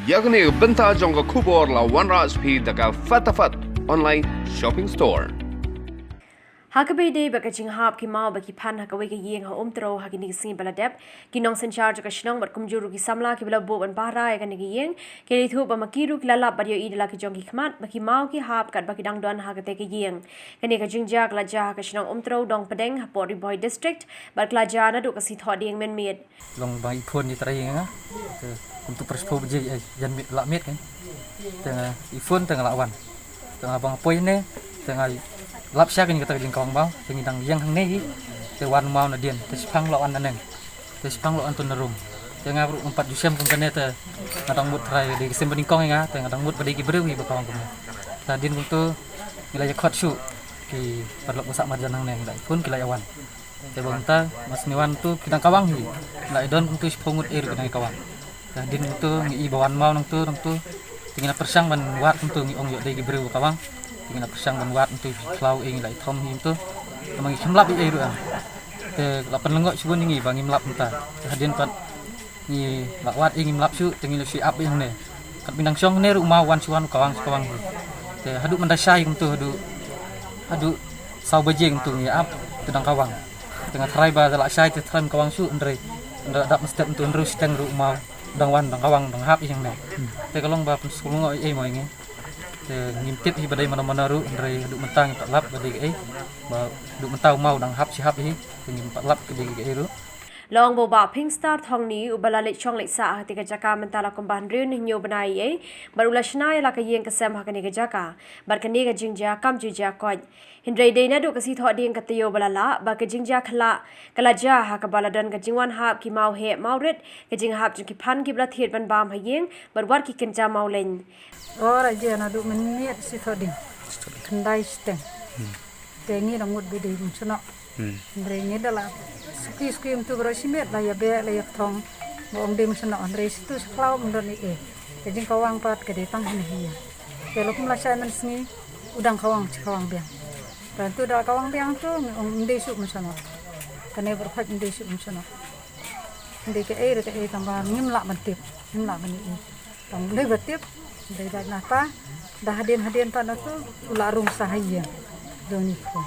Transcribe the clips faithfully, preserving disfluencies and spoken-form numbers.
Ïa kane ka bynta jong ka khubor la wanrah sha phi da ka Fatafat Online Shopping Store. Ha kaba ïadei bad ka jinghap ki maw bad ki phan ha kawei ka ïing ha Umtrew ha kine ki sngi ba la dep, ki nongsynshar jong ka shnong bad kumjuh ruh ki samla kiba la buh ban pahara ïa kane ka ïing ki la ïathuh ba ma ki ruh ki la lap bad ïohi da la ki jong ki khmat ba ki maw ki hap katba ki dang don ha katei ka ïing. Kane ka jingjia ka la jia ha ka shnong Umtrew, Dongpdeng, hapoh Ri Bhoi District, bad ka la jia naduh ka sngi Thohdieng mynmiet. Long ba i phone i trai nga. Te kumtu pyrshah baje, eh, ïan miet, lah miet kan. Te nga i phone te nga lah wan. Te nga ba nga poi ne, te nga lap sha kane kata ka jingkawang maw, te ngi dang ïeng hangne hi. Te wan maw nadien, te shiphang lah wan naneng. Te shiphang lah wan tu na room. Te nga ruh ngam pat ju shem kum kane, te nga dang mut trai dei ka sim ba nyngkong ïa nga, te nga dang mut ba dei ki briew hi ba kawang kumne. Te hadien kumtu ngi la ïa khot shuh ki paralok ba sah marjan hangne, ngi la i phone ki la ïa wan. Te ba mynta, ba sngewbha tu ki dang kawang hi. La i don kumtu shiphew ngut ei ruh ki dang kawang. Te hadien kumtu ngi i ba wan maw nangtu, nangtu. Te ngi la pyrshang ban wad kumtu, ngi ong ïoh dei ki briew ba kawang. Te ngi la pyrshang ban wad kumtu, khlaw ei ngi la i thom hi kumtu. Te ma ngi khlem lap ei ruh em. Te la pynlyngngoh shibun ïa ngi ba ngim lap mynta. Te hadien pat ngi la wad ei ngim lap shuh, te ngi la shu ap ei hangne. Katba ngi dang shong hangne ruh maw wan shu wan kawang shu kawang hi. Te haduh mynta shai kumtu haduh, haduh saw baje kumtu ngi ap, te dang kawang. Te nga trai ba da lah shai te trai kawang shuh, hynrei ynda dap mynstep kumtu hynriew shiteng ruh maw dang wan, dang kawang, dang hap ei hangne. Te ka long ba pynsngewlyngngoh ei mo ïa ngi. Te ngim tip hi ba dei mano mano ruh, hynrei haduh mynta ngim pat lap ba dei kaei. Ba haduh mynta u maw dang hap shi hap hi, te ngim pat lap ka dei kaei ruh. La ong ba u Bah Phingstar Thongni uba la leit shong leit sah ha katei ka jaka mynta la kumba hynriew ne hynñiew bnai ei, bad u la shna ïa la ka ïing ka sem ha kane ka jaka. Bad kane ka jingjia kam ju jia koit. Hynrei dei naduh ka sngi Thohdieng ka taïew ba la lah, ba ka jingjia khyllah ka la jia ha kaba la don ka jingwan hap ki maw heh maw rit, ka jinghap jong ki phan kiba la thied ban bam ha ïing, bad wat ki kynja mawleiñ. Ora jia naduh mynmiet sngi Thohdieng. Khyndai shiteng. Te ngi dang mut ba dei bym snoh. Hynrei ngi da la suki suki kumtu baroh shi miet, la ïa beh la ïa kthong. Ba ong dei bym snoh, hynrei shitu shi khlaw ym don ei ei. Ka jingkawang pat ka dei tang hangne hi. Te la kum la shai mynsngi u dang kawang shi kawang biang. Te tu da kawang biang tu ngi ong ym dei shuh bym snoh. Kane baroh khoit ym dei shuh bym snoh. Ym dei kaei re kaei tang ba ngim lah ban tip, ngim lah ban ei ei. Tang ym dei ba tip, ym dei ba nata. Da hadien hadien pat na tu u la rung sha ha ïing. Dong ni khu.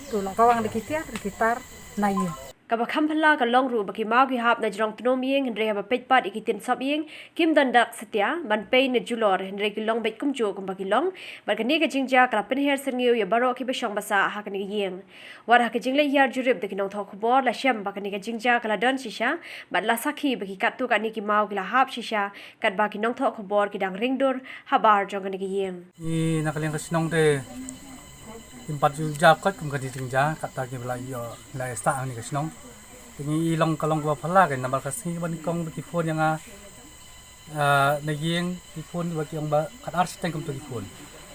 Tu la kawang da ki tiar da ki tar na ïing. Kaba kham phylla ka long ruh ba ki maw ki hap na jrong tnum ïing, hynrei haba peit pat ïa ki tin sop ïing kim don dak satia ban pei na julor, hynrei ki long beit kumjuh kumba ki long. Bad kane ka jingjia ka la pynher syrngiew ïa baroh kiba shong ba sah ha kane ka ïing. Wat ha ka jingleit hiar jurip da ki nongthoh khubor la shem ba kane ka jingjia ka la don shisha, bad la sakhi ba ki katto katne ki maw ki la hap shisha, katba ki nongthoh khubor ki dang ring dur habar jong kane ka ïing. Ngi na ka liang ka shnong te ngim pat ju jia koit kum kane ka jingjia, kata kiba la ïoh la ïa sah ha kane ka shnong. Te ngi i long ka long kaba phylla ka namar ka sngi kaba nyngkong ba ki phone ïa nga, ah, na ïing ki phone ba ki ong ba khatar shiteng kumta ki phone.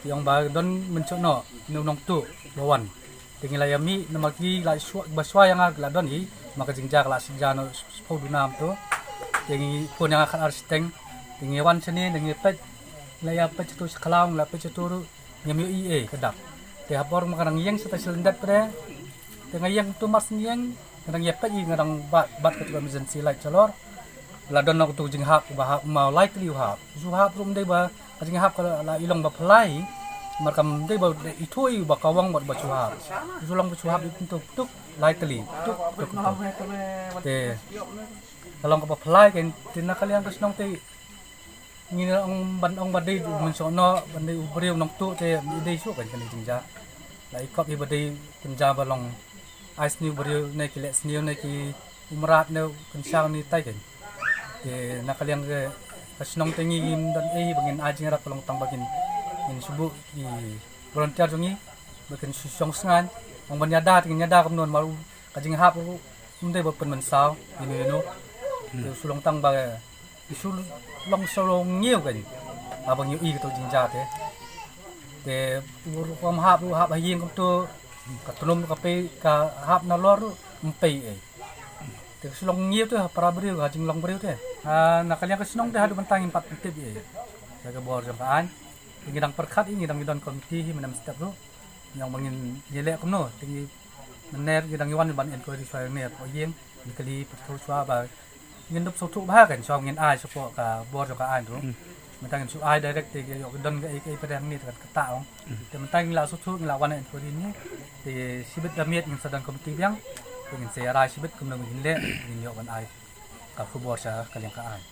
Ki ong ba don mynshuh noh, une u nongtuh ba wan. Te ngi la ïa mih namar ki la shuwa, ba shuwa ïa nga ki la don hi, namar ka jingjia ka la shu jia noh shiphew duna kumta. Te ngi phone ïa nga khatar shiteng. Te ngi wan shane, te ngi peit, la ïa peit shatu shi khlaw, la peit shatu ruh. Ngim ïohi ei ka dak. Te ha por ma ka dang ïeng sa ta shi lyndet pre. Te nga ïeng tu mar shen ïeng, nga dang ïa peit ei, nga dang bat, bat katu ka emergency light shalor. La don noh katu ka jinghap ba hap, ma lai tylli u hap. Shu hap ruh ym dei ba ka jinghap ka la, la i long ba phylla hi. Namar kam dei ba ithuh ei ba kawang bad ba shu hap. Shu long ba shu hap ei tuk tuk lai tylli. Tuk tuk tuk. Te ka long kaba phylla hi, te na ka liang ka shnong te ngi ong ban ong ba dei u mynshuh noh, ban dei u briew nongtuh te ym dei shuh kan kane ka jingjia. La i kop hi ba dei kynja ba long ai sniew briew ne ki leh sniew ne ki u mrad ne u kynshaw ne tai kan. Te na ka liang ka shnong te ngi ngim don ei ba ngin ai jingïarap, ka long tang ba ngin, ngin shu buh ki volunteer jong ngi ba kin shu shong sngan. Ong ban ïada te ngin ïada kumno namar u ka jinghap ruh ym dei ba pynmynsaw ïano ïano. Te shu long tang ba Ki shu long shu long ñiew kan. Haba ñiew i kato jingjia te. Te u rukom hap ruh hap ha ïing kumto. Ka tnum ka pei ka hap na lor ruh ym pei ei. Te ka shu long ñiew te ha para briew ha jinglong briew te. Ha na ka liang ka shnong te haduh mynta ngim pat tip ei. Te ka bor jong ka aiñ. Ngi dang pyrkhat i ngi dang don komiti hi mynne mynstep ruh. Ngi ong ba ngin ïaleh kumno te ngi mynne ngi dang ïawan ban enquiry shuwa ïa ne hapoh ïing. Ngi kylli pyrthuh shuwa ba Ngin dup sngewthuh bha kan, shwa ngin ai shapoh ka bor jong ka aiñ ruh. Mynta ngin shu ai direct te ïoh ka don ka ei ka ei pat hangne te kan kata ong. Te mynta ngin la sngewthuh, ngin la wan ha inquiry ni. Te shibit da miet ngin sa don committee biang. Te ngin sa ïa rai shibit kumno ngin leh, ngin ïoh ban ai ka khubor sha ka liang ka aiñ.